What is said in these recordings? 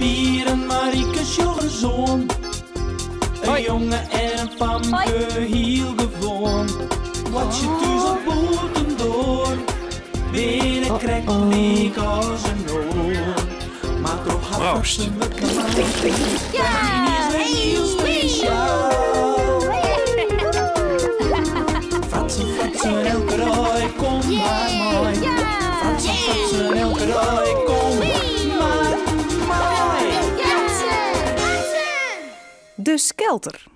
Pier en Marieke sjogge soan. In jonge en in famke, hiel gewoan. Boartsje thús of bûtendoar, binne krekt lyk as in oar. Mar troch har Proost. fratsen wurdt mei is wer hiel spesjaal. Fratsen, fratsen, elke dei, kom mar mei. Fratsen, fratsen, elke dei, kom mar mei. De skelter.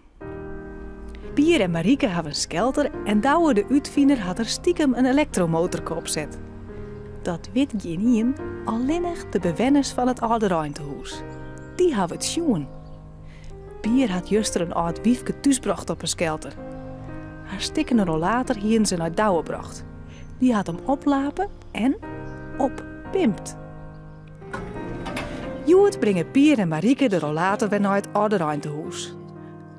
Pier en Marieke hawwe in skelter en Douwe de útfiner hat der stikem in elektromotorke op set. Dat wit gjinien, allinnich de bewenners fan it âldereintehûs. Dy hawwe it sjoen. Pier hat juster in âld wyfke thúsbrocht op 'e skelter. Har stikkene rollator hiene se nei Douwe brocht. Dy hat him oplape en oppimpt. Hjoed bringe Pier en Marieke de rollator wer nei it âldereintehûs.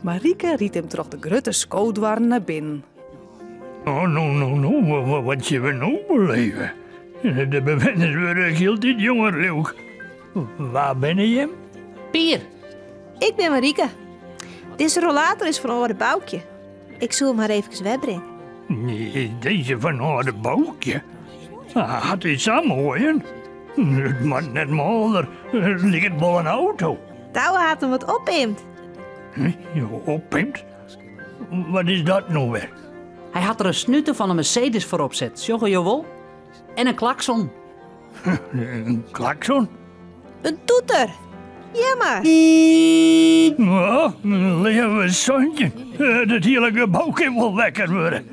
Marieke rydt him troch de grutte skodoarren nei binnen. Oh, no, no, no, wat sille we no beleve? De bewenners wurde ek hieltyd jonger, leau 'k. Wa binne jim? Pier. Ik bin Marieke. Dizze rollator is fan âlde Boukje. Ik soe him har eefkes werbringe. Is dizze fan âlde Boukje? Hat hy sa'n moaien? It moat net mâler, it liket wol in auto. Douwe hat him wat oppimpt. Oppimpt? Wat is dat no wer? Hy hat der in snute fan in Mercedes foar opset, sjogge jo wol? En in klakson. In klakson? In toeter. Ja mar. Oh, leave santjin. Dat hiele gebou kin wol wekker wurde.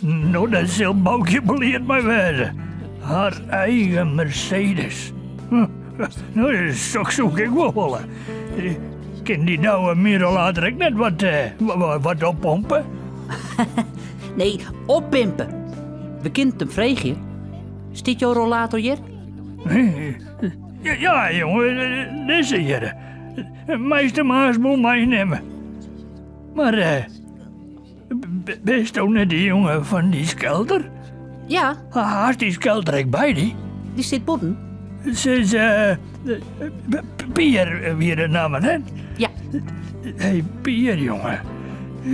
No, dêr sil Boukje bliid mei wêze. Har eigen Mercedes. No, soks soe ik ek wol wolle. Kin dy Douwe myn rollator ek net wat, wat oppompe? Nee, oppimpe. We kinne it him freegje. Stiet jo rollator hjir? Ja, jonge, dizze hjir. Meist him aanst wol meinimme. Mar eh, bisto net dy jonge fan dy skelter? Ja. Hast dy skelter ek by dy? Dy sit bûten. Sis, eh, Pier wie de namme, hè? Ja. Hey, Pier, jonge.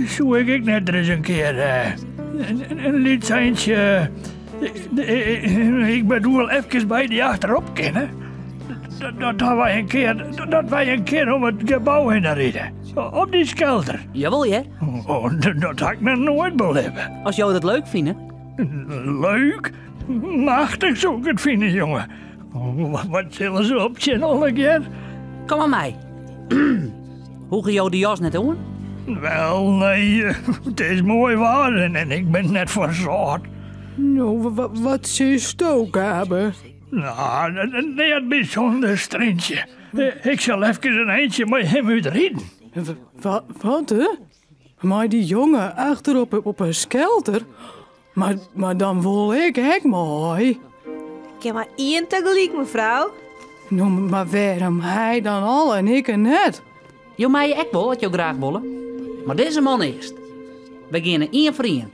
Soe ik ek net ris in kear eh, in lyts eintsje Ik bedoel, efkes by dy achterop kinne. Dat wy in kear, dat wy in kear om it gebou hinne ride. Op dy skelter. Jawol, hear. Oh, dat ha ik noch noait belibbe. As jo dat leuk fine. Leuk? Machtich soe ik it fine, jonge. Wat sille se op tsjin allegear? Kom mar mei. Hoege jo de jas net oan? Wel, nee, it is moai waar en ik bin net foar sâlt. No, wat sisto, Gabe? No, neat bysûnders, Tryntsje. Ik sil efkes in eintsje mei him útriden. Wat, hè? Mei dy jonge achterop op 'e skelter? Mar, mar dan wol ik ek mei. Kin mar ien tagelyk, mefrou. No, mar wêrom hy dan al en ik net? Jo meie ek wol, as jo graach wolle. Mar dizze man earst. Wy geane ien foar ien.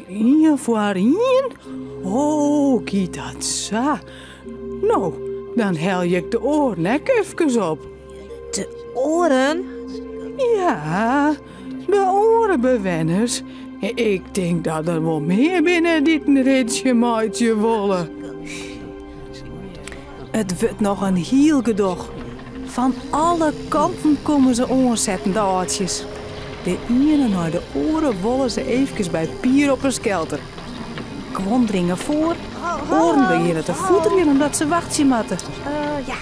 Ien foar ien? Oh, giet dat sa? No, dan helje ik de oaren ek efkes op. De oaren? Ja, de oare bewenners. Ik tink dat der wol mear binne dy't in ritsje meitsje wolle. It wurdt noch in hiel gedoch. Fan alle kanten komme se oansetten, de âldsjes. De iene nei de oare wolle se eefkes by Pier op 'e skelter. Guon dringe foar, oaren begjinne te foeterjen omdat se wachtsje moatte.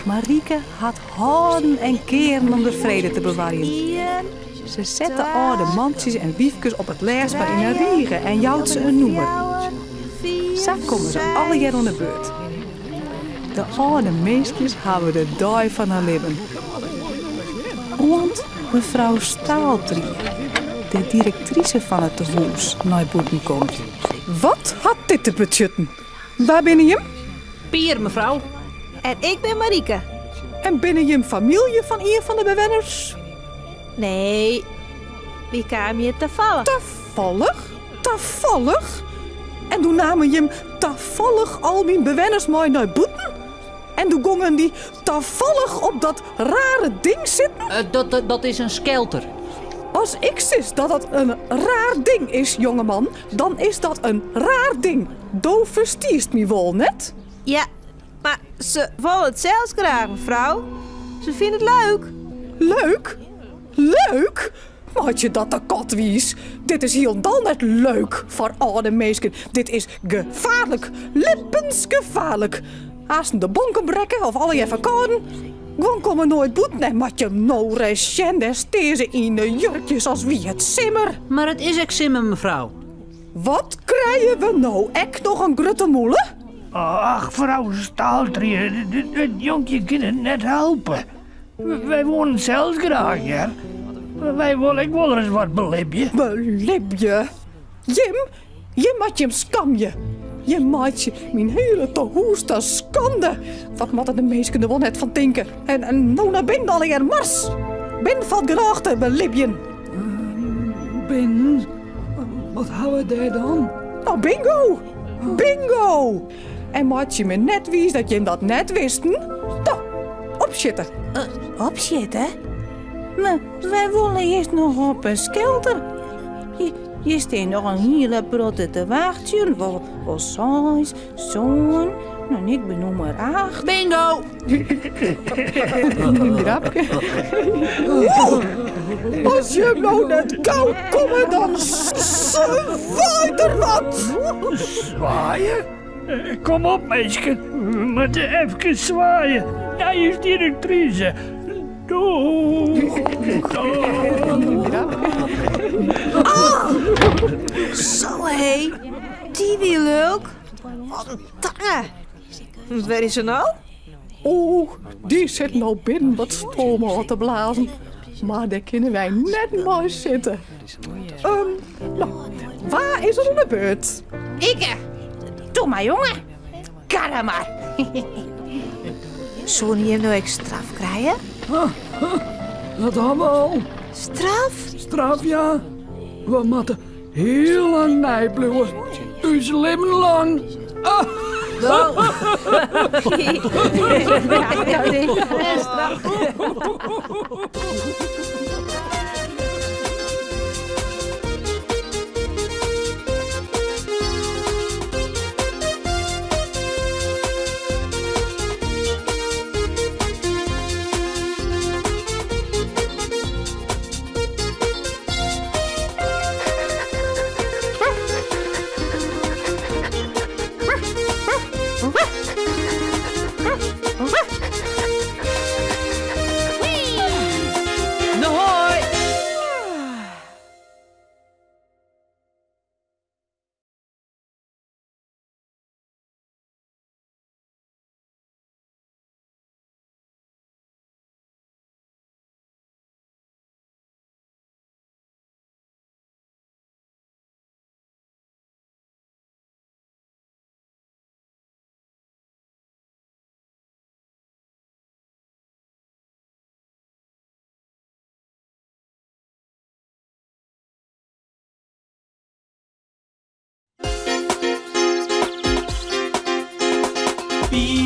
Marieke hat hâlden en kearen om de frede te bewarjen. Se set de âlde mantsjes en wyfkes op it lêst mar yn in rige en jout se in nûmer. Sa komme se allegear oan 'e beurt. De âlde minskjes hawwe de dei fan har libben. Oant mefrou Staaltrie, de direktrise fan it tehûs, nei bûten komt. Wat hat dit te betsjutten? Wa binne jim? Pier, mefrou. En ik bin Marieke. En binne jim famylje fan ien fan de bewenners? Nee, wy kamen hjir tafallich. Tafallich? Tafallich? En doe namen jim tafallich al myn bewenners mei nei bûten? En doe gongen dy tafallich op dat rare ding sitten? Eh, dat, dat is in skelter. As ik sis dat dat in raar ding is, jongeman, dan is dat in raar ding. Do ferstiest my wol, net? Ja, mar se wolle it sels graach, mefrou. Se fine it leuk. Leuk? Leuk? Meitsje dat de kat wiis. Dit is hielendal net leuk foar âlde minsken. Dit is gefaarlik. Libbensgefaarlik. Aansten de bonken brekke of allegear ferkâlden. Guon komme noait bûten en moat je no ris sjen, dêr stean se yn de jurkjes as wie it simmer. Mar it is ek simmer, mefrou. Wat krije we no ek noch in grutte mûle? Ach, frou Staaltrie, it jonkje kin it net helpe. Wy woenen sels graach, hear. Wy wolle ek wolris wat belibje. Belibje? Jim, jim moat jim skamje. Jim meitsje myn hiele tehûs ta skande. Wat moatte de minsken der wol net fan tinke? En no nei binnen allegear, mars! Binnen falt genôch te belibjen. Binnen? Wat ha we dêr dan? No, bingo! Bingo! En meitsje my net wiis dat jim dat net wisten. Toch, opsjitte. Uh, opsjitte? Mar wy wolle earst noch op 'e skelter. Hjir stean noch in hiele protte te wachtsjen. Wol, wol seis, sân, en ik bin nûmer acht. Bingo! Grapke. As jim no net gau komme, dan swaait der wat. Swaaie? Kom op, minsken. We moatte efkes swaaie nei ús direktrise. Doeg! Ah! Zo hé, dy wie lulk. Wat in tange. Wêr is se no? O, dy sit no binnen wat stoom ôf te blazen. Mar dêr kinne wy net mei sitte. Um, no, wa is der oan de beurt? Ikke! Doe mar, jonge. Karre mar. Soene jim no ek straf krije? Dat ha we al. Straf? Straf, ja. We moatte Hiel lang neibliuwe. Us libben lang. Pier.